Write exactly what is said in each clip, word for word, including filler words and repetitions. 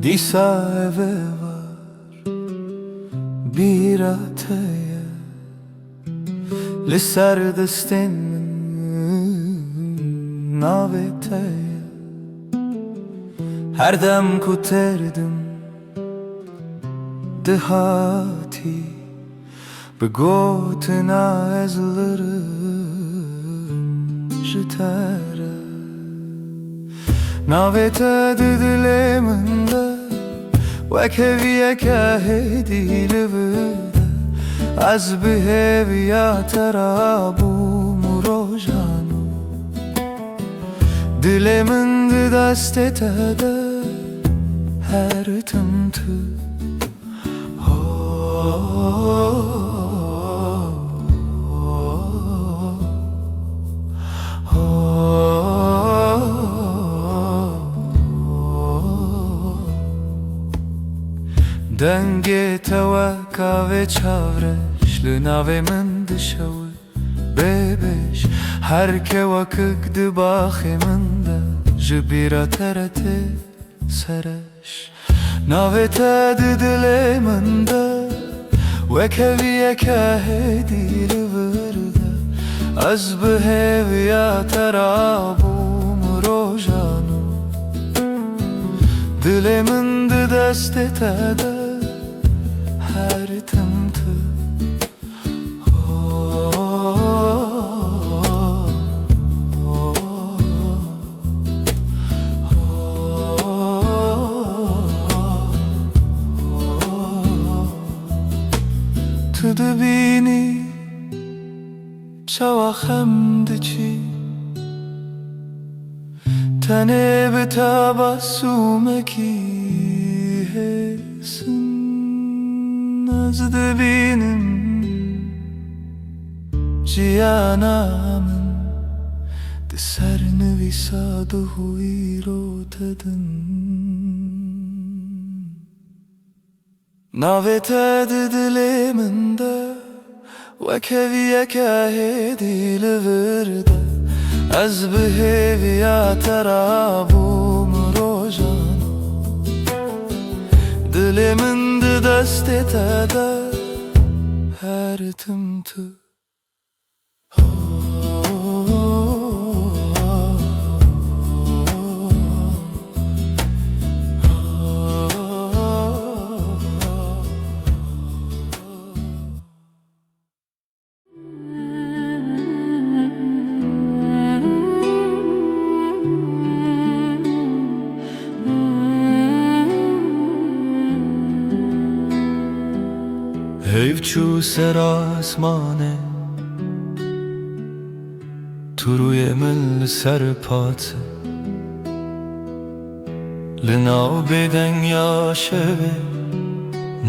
Dîsa ev ê var bîra te ye, li ser destên min navê te ye. Her dem ku têr dim dihatî, bi gotina ez lirim ji te re. Navê te di dilê min de, wek hêviyeke hêdî li vir de. Ez bi hêviya te re bûm û rojan û dilê min di destê te de, her tim tu. Dengê te wek avê çavreş li navê min dişewit. Bêbêj, her kewakik di baxê min de ji bîra te re tê sereş. Navê te di dilê min de, wek heviyeke hêdî li vir de. Ez bi hêviya te re bûm rojan û dilê min di destê te de, her tim tu. Tu dibînî çawa xem diçî, tenê bi tebasûmekî hêsin ez dibînim jiyana min di ser nivîsa duh û îro te din. Navê te di dilê min de, wek heviyeke hêdî li vir de. Ez bi hêviya te re bûm rojan û dilê min di destê te de, her tim tu. Heyv çû ser asmanê, tu rûyê min li ser pat e. Li nav bêdengiya şevê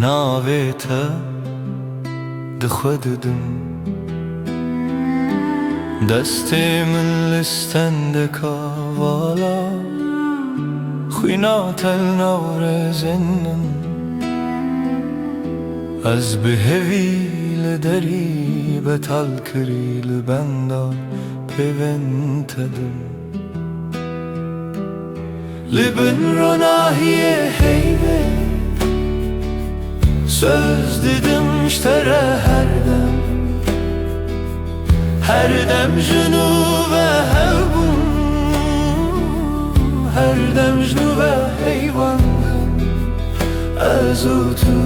navê te di xwe didim. Destê min li stendeka vala, xwîna te li nav rêzên min. Ez bi hevî li derî betal kirî li benda pêvên te dim. Li bin ronahiyê heyvê, söz didim ji te re her dem. Her dem ji nû ve hev bûm, her dem ji nû ve heywan bim. Ez û tu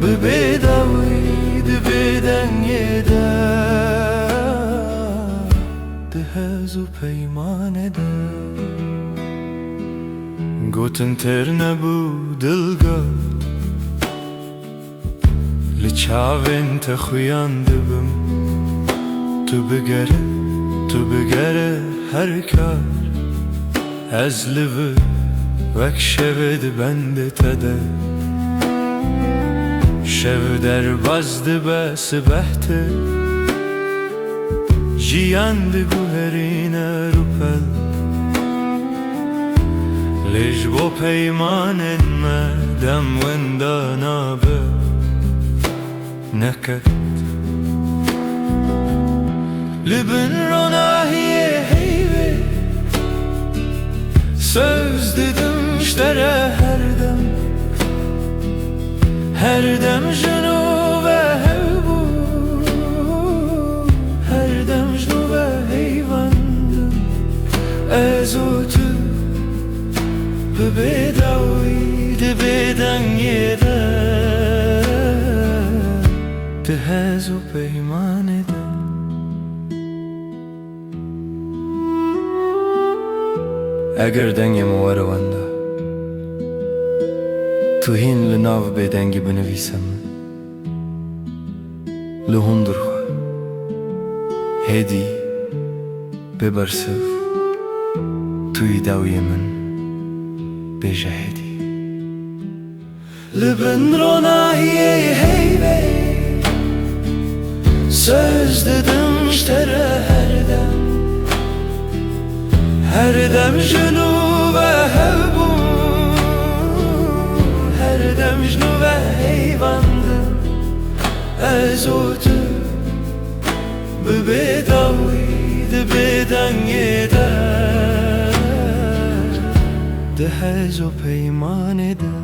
bi bêdawî di bêdengê de, di hez û peymanê de. Gotin têr nebû, dil got, li çavên te xuyan dibim. Tu bigere, tu bigere her kar. Ez li vir wek şevê di bendê te de. Şev derbas dibe sibeh tê, jiyan diguherîne rûpel. Lê ji bo peymanên me dem wenda nabe. Neket. Li bin ronahiyê heyvê, söz didim ji te re Her dem ji nû ve hev bû, her dem ji nû ve heyvandin. Ez û tu bi bêdawî di bêdengê de, di hez û peymanê de. Eger dengê min were wenda, tu hîn li nav bêdengî binivîse min. Li hundir xwe, hêdî, bê bersiv, tu yî dawiyê min, bêje hêdî. Li bin ronahiyê heyvê, söz didim ji te re her dem. Her dem ji nû ve hev bû, her dem ji nû ve heyvandin. Ez û tu bi bêdawî di bêdengê de, di hez û peymanê de.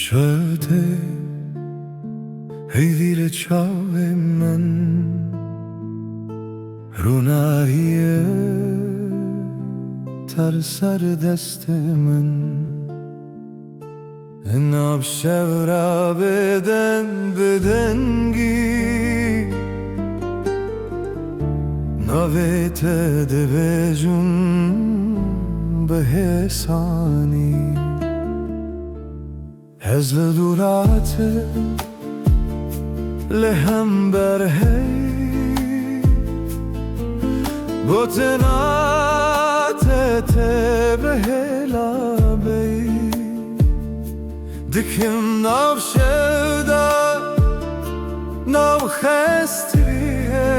Şewitê heyvî li çavê min, ronahiyê te li ser destê min. Nav şev re bêdeng bi dengî, navê te dibêjim bi hêsanî. Ez li dûra te li hember hey, gotina te tê bi hêla bey. Dikim nav şev de, nav xestiyê,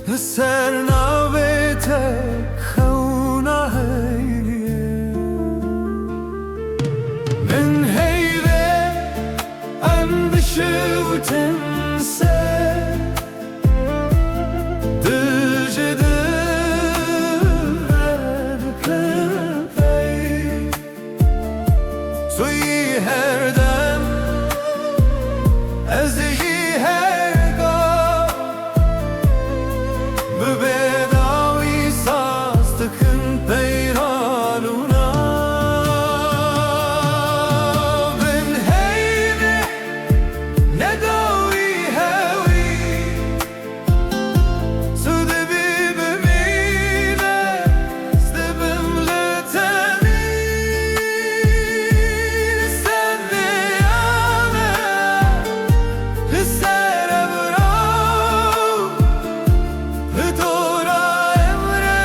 li ser navê te xewna heyê. Min heyvê em bişiwtin ser, dil ji dil re dikin pey. Tu yî her dem, ez jî her gam, bi bêdawî saz dikin peyran û nav. Bin heyvê, ne dawî hewî, tu dibî bimîne, ez dibim li tenî. Li ser neyane, li ser evra, li dora emre,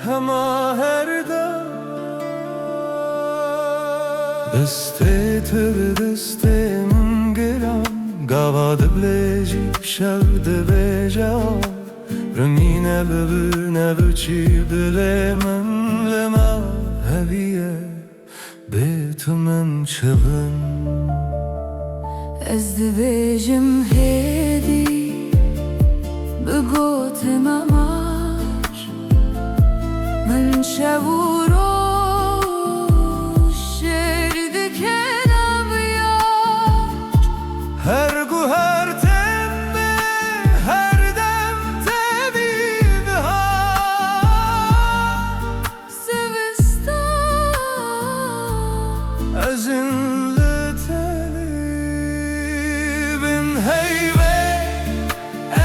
hema her dem. Destê te bi destê min giran, gava dibêjî, şev dibêje, rimîne bibîne biçî dilê min, li me heviye. Bê tu min çi bin? Ez dibêjim hêdî, bi gotina mar, min şev û roj şêr dike nav yar. Her guher teme, her dem tevî bihar. Zivistan, ez in li tenê bin heyvê,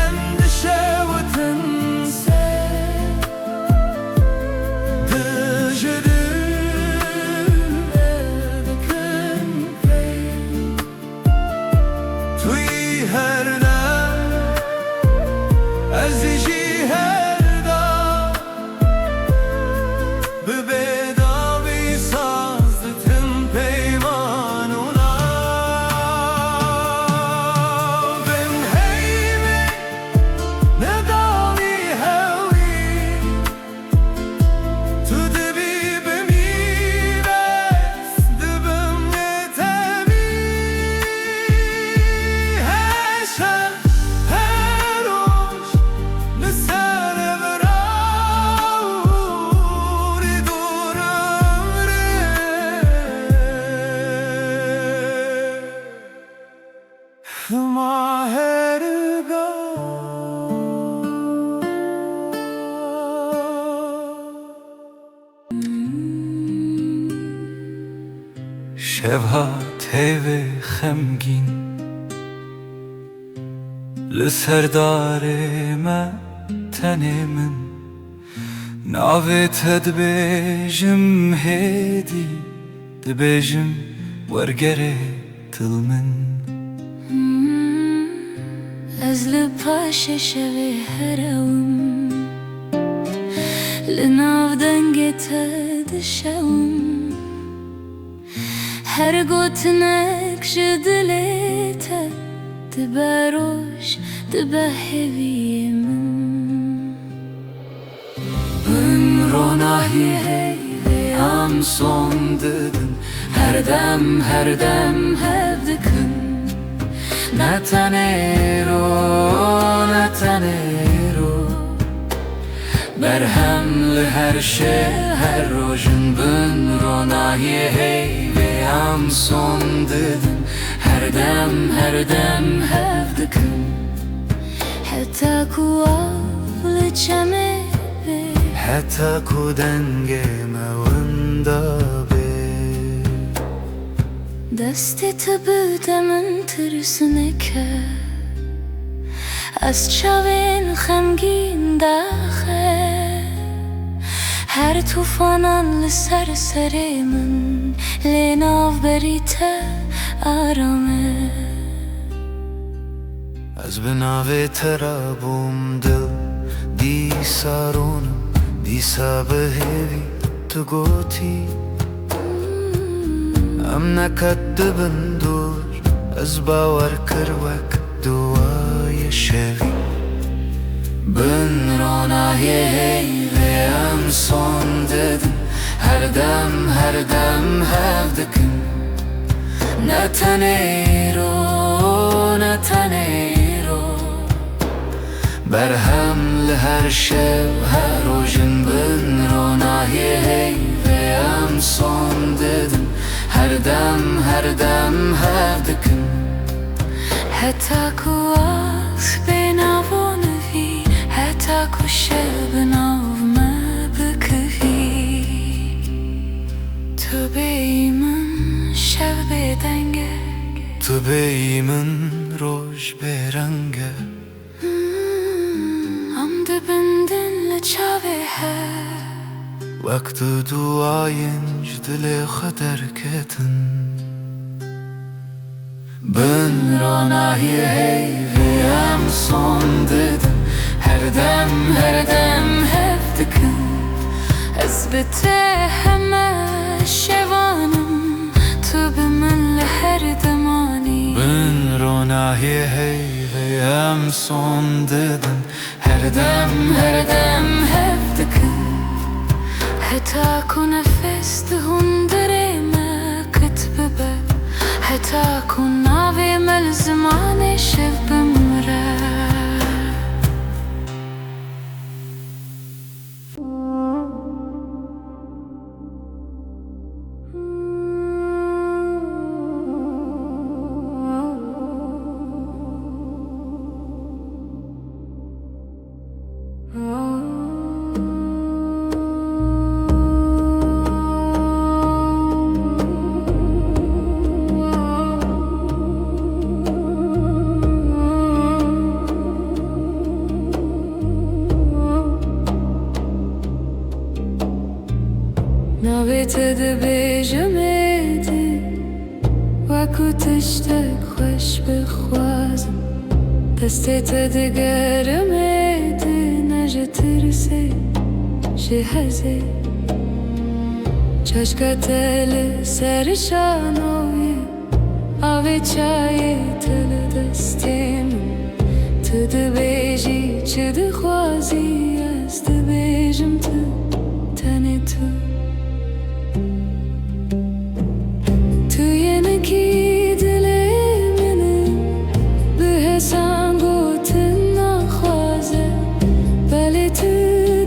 em dişewitin ser. Dil Ev hat heyvê xemgîn, li ser darê me tenê min. Navê te dibêjim hêdî, dibêjim wergerê dil min. Ez li paşê şevê herewim, li nav dengê te dişewim. Her gotinek ji dilê te dibe roj, dibe hêviyê min. Bin ronahiyê heyvê em son didin, her dem, her dem hev dikin. Ne tenê îro, ne tenê îro. Berhem li her şev, her rojin bin ronahiyê heyvê em son didin. Her dem, her dem hev dikin. Heta ku av li çemê bê. Heta ku dengê me winda bê. Destê te bide min tirs neke. Ez çavên xemgîn daxe. Her tufanan li ser serê min, lê navberî te aram e. Ez bi navê te re bûm dil, dîsa ronim, dîsa bi hêvî tu gotî. Em neqet dibin dûr, ez bawer kir wek duwayê şevî. Bin ronahiyê heyvê em son didin, her dem, her dem hev dikin. Ne tenê îro, ne tenê îro. Berhem li her şev, her rojin bin ronahiyê heyvê em son didin. Her dem, her dem hev dikin. Heta ku aspê navonivî, heta ku şev bi nav me bikivî. Tu bêyî min şev bêdeng e. Tu bêyî min roj bêreng e. Em dibindin li çavê hev. Wek du duwayên ji dilê xwe derketin. Bin ronahiyê heyvê em son didin. Her dem, her dem hev dikin. Ez bi te heme şevan im, tu bi min li her demanî. Bin ronahiyê heyvê em son didin. Her dem, her dem hev dikin. Heta ku nefes di hundirê me qit bibe. Heta ku navê me li zimanê şev bimire. Navê te dibêjim êdî, wek ku tiştek xweş bixwazim. Destê te digerim êdî, ne ji tirsê, ji hezê. Çaşka te li ser şanoyê, avê çayê te li destê min. Tu dibêjî çi dixwazî, ez dibêjim tu, tenê tu. Tu yê nekî dilê min î, bi hesan gotin naxwaze. Belê tu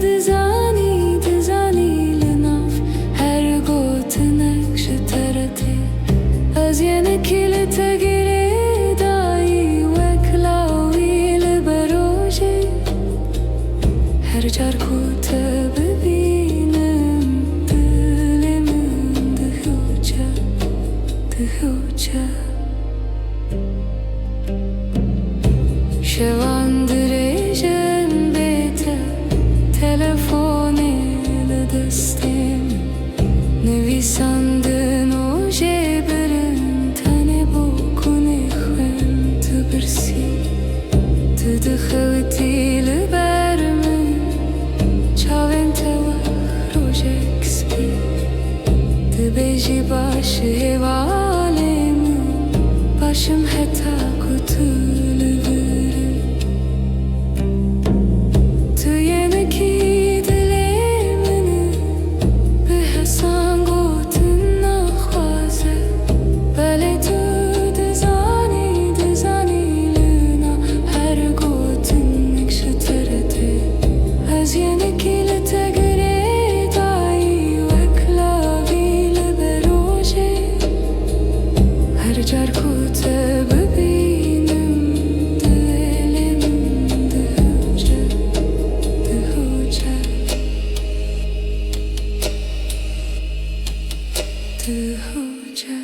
dizanî, dizanî li nav her gotinek ji te re tê. Ez yê nekî li te girêdayî, wek lawî li berojê. Her car ku te bibînim, dilê min dihoçe. Şevan dirêj in bê te, telefonê li destê min. Nivîsandin û jê birin, tenê bûkunê xwend tu birsî. Tu dixewitî li ber min, çavên te wek rojek spî. Dibêjî baş hevalê min, baş im heta ku tu li vir î. Tu yê nikî dilê min î, bi hesan gotin naxwaze. Belê tu dizanî, dizanî li nav her gotinek ji te re tê. Ez yê nikî li te girêdayî, wek lavî li berojê. Her car ku te bibînim, dilê min dihice, dihice, dihice.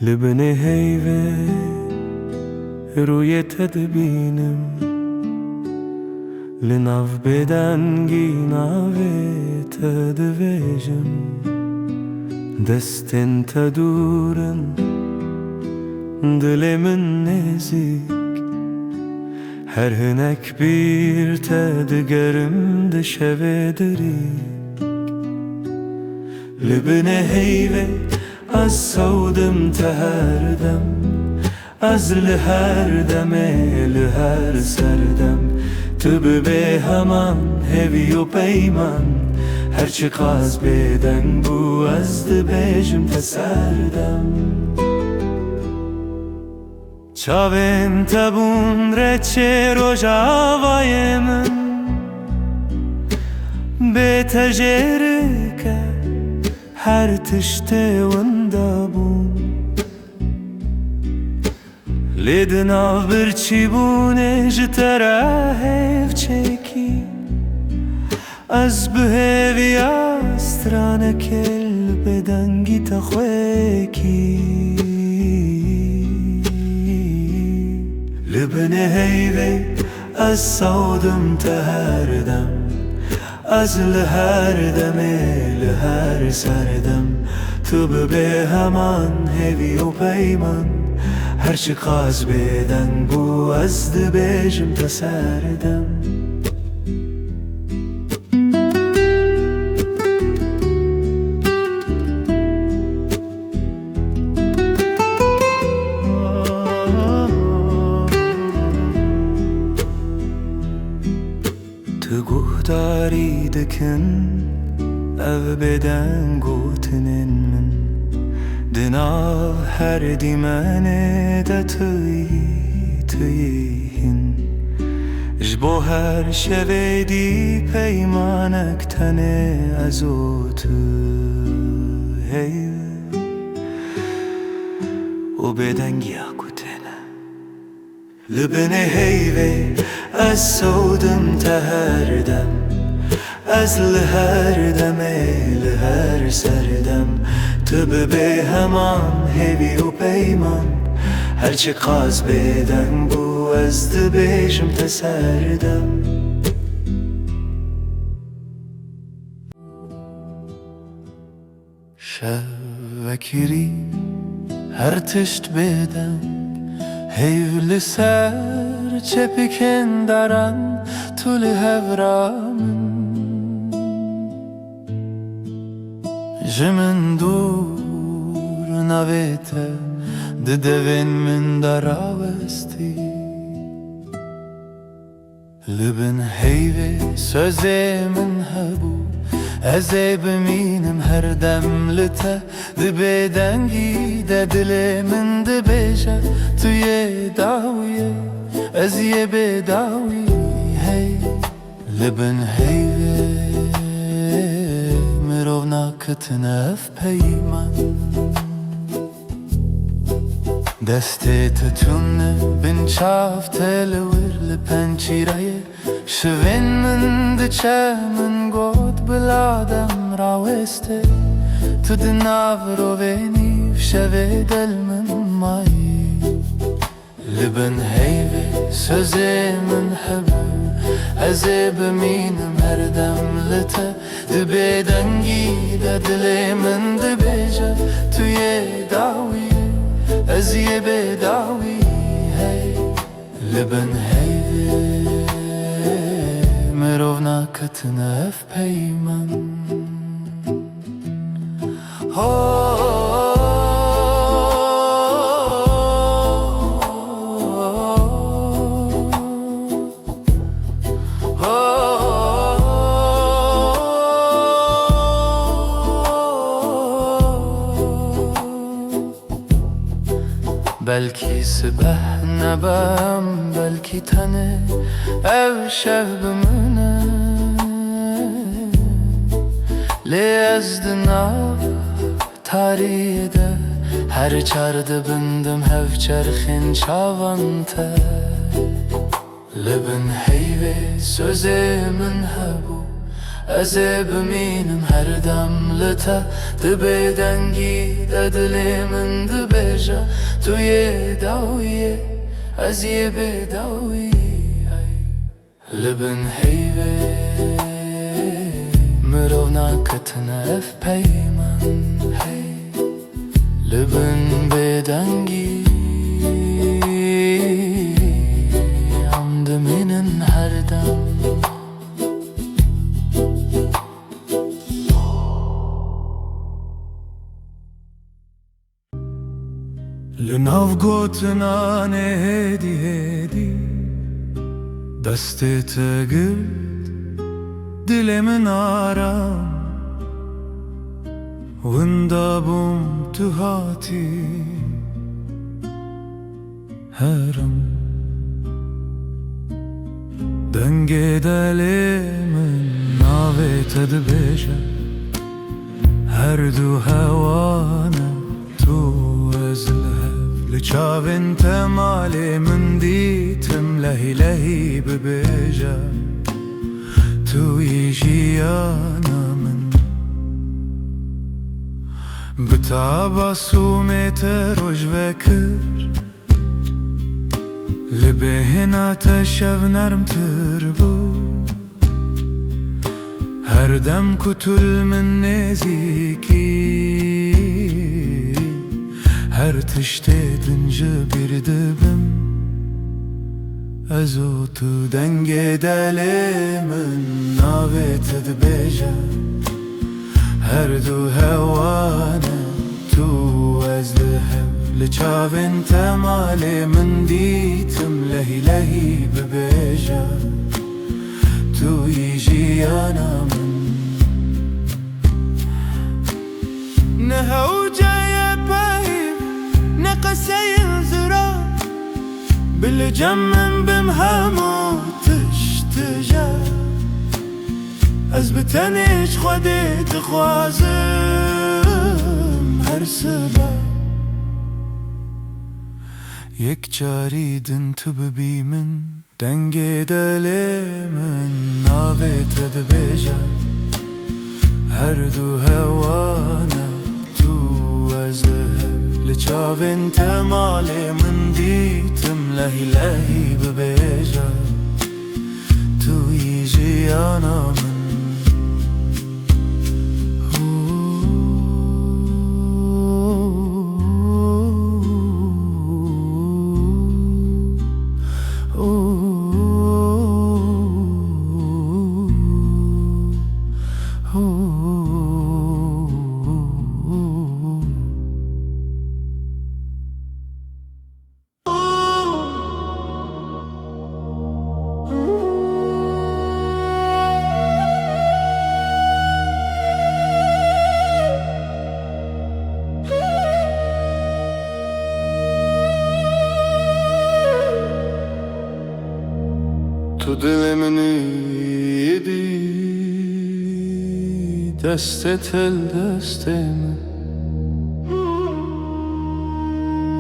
Li binê heyvê rûyê te dibînim, li nav bêdengî navê te divêjim. Destên te dûr in, dilê min nêzîk, her hinek bîr te digerim di şevê dirî. Li binê heyvê ez sewdim te her dem, ez li her demê, li her serdem. Tu bibê heman hêvî û peyman, her çiqas bêdeng bû, ez dibêjim te serdem. Çavên te bûn reçê rojavayê min, bê te jê rike her tiştê winda bûn. Lê di nav birçîbûnê ji te re hêv çêkî. Ez bi hêviya stranekê li bêdengî te xwekî. Li binê heyvê ez sewdim te her dem. Ez li her demê, li her serdem, tu bibê heman hêvî û peyman. Her çiqas bêdeng bû, ez dibêjim te serdem. Tu guhdarî dikin ev bêdeng gotinên min, di nav her dîmenê de tu yî, tu yî hîn. Ji bo her şevê dî peymanek tenê ez û tu heye û bêdengiya ku têne. Li binê heyvê ez sewdim te her dem. Ez li her demê, li her serdem, tu bibê heman hêvî û peyman. Her çiqas bêdeng bû, ez dibêjim te serdem. Şev vekirî her tişt bêdeng, heyv li ser çepikên daran tu li hevra min. Ji min dûr navê te di devên min de rawestî. Li bin heyvê sözê min hebû, ez ê bimînim her dem li te. Di bêdengî de dilê min dibêje, tu yê dawiyê, ez yê bêdawî, hey. Li bin heyvê mirov naketin ev peyman. Destê te tune bin çav te li wir li pençîreyê. Şivên min diçe min got bila dem rawêstê. Tu di nav rovê nîv şevê del min mayî. Li bin heyvê sözê min hebû, ez ê bimînim her dem li te. Di bêdengî de dilê min dibêje, tu yê dawiyê, ez yê bêdawî, hey. Li bin heyvê mirov naketin ev peyman. Ho, ho. Belkî sibeh nebem, belkî tenê ev şev bimîne. Lê ez di nav tariyê de her çar dibindim hev çerxên çavan te. Li bin heyvê sözê min hebû, ez ê bimînim her dem li te. Di bêdengî de dilê min dibêje, tu yê dawiyê, ez yê bêdawî, hey. Li bin heyvê mirov naketin ev peyman, hey. Li bin bêdengî em dimînin her dem. Li nav gotinanê hêdî hêdî destê te girt dilê min aram. Winda bûm tu hatî herim. Dengê delê min navê te dibêje. Her du hewane tu ez li hev. Li çavên te malê min dîtim lehî lehî bibêje. Tu yî jiyana min. Bi taba sûmê te roj vekir, li bêhna te şev nermtir bû. Her dem ku tu li min nêzîkî, her tiştê din ji bîr dibim. Ez û tu dengê delê min navê te dibêje. Her du hewane tu ez li hev. Li çavên te malê min dîtim lehî lehî bibêje. Tu yî jiyana min. Ne hewce ye peyv, ne qeseyên zirar. Bi li cem min bim hemû tişt tije. Ez bi tenê ji Xwedê dixwazim her sibe. Yek carî din tu bibî min. Dengê delê min navê te dibêje. Her du hewane tu ez li hev. Li çavên te malê min dîtim lehî lehî bibêje. Tu yî jiyana min. Dilê min îdî destê te li destê min,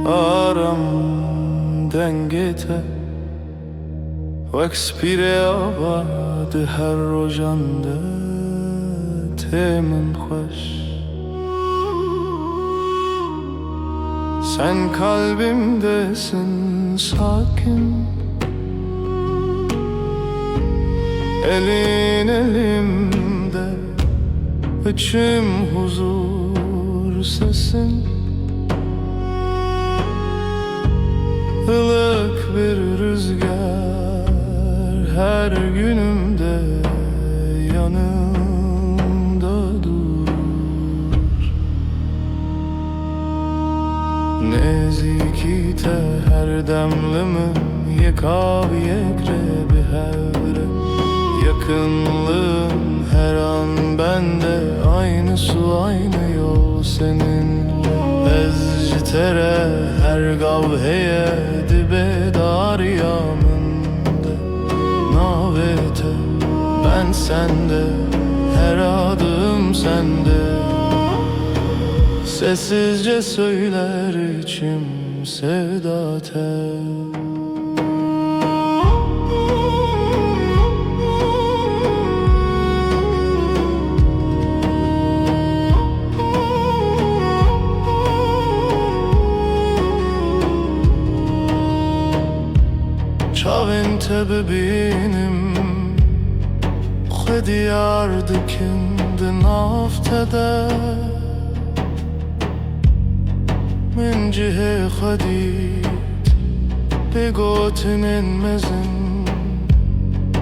aram dengê te. Wek spîrê ava di her rojan de tê min xweş. Sen kalbimdesin sakin, elin elimde, içim huzur sesin. Ilık bir rüzgar her günümde yanımda durur. Nezîkî te her dem li min yek av yek rê bi hev re. Yakınlığın her an bende, aynı su, aynı yol seninle. Ez ji te re her gav heye dibe dariya min de. Navê te, ben sende, her adım sende. Sessizce söyler içim sevda te. Çavên te bibînim, xwe diyar dikin di nav te de. Min cihê xwe dît, bê gotinên mezin,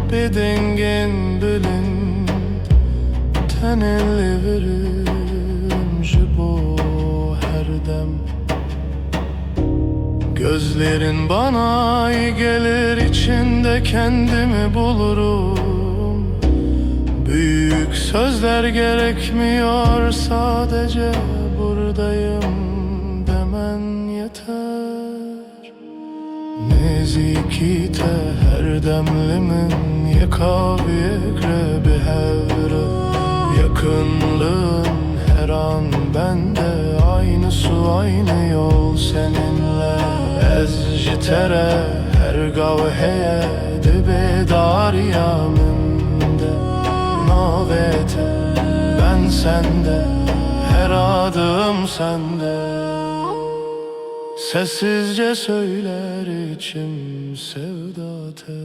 bê dengên bilind, tenê li vir im ji bo her dem. Gözlerin bana iyi gelir, içinde kendimi bulurum. Büyük sözler gerekmiyor, sadece buradayım demen yeter. Nezîkî te her dem li min yek av yek re bi hev re. Yakınlığın her an bende, aynı su, aynı yol seninle. Ez ji te re her gav heye dibe dariya min de. Navê te, ben sende, her adım sende. Sessizce söyler içim sevda te.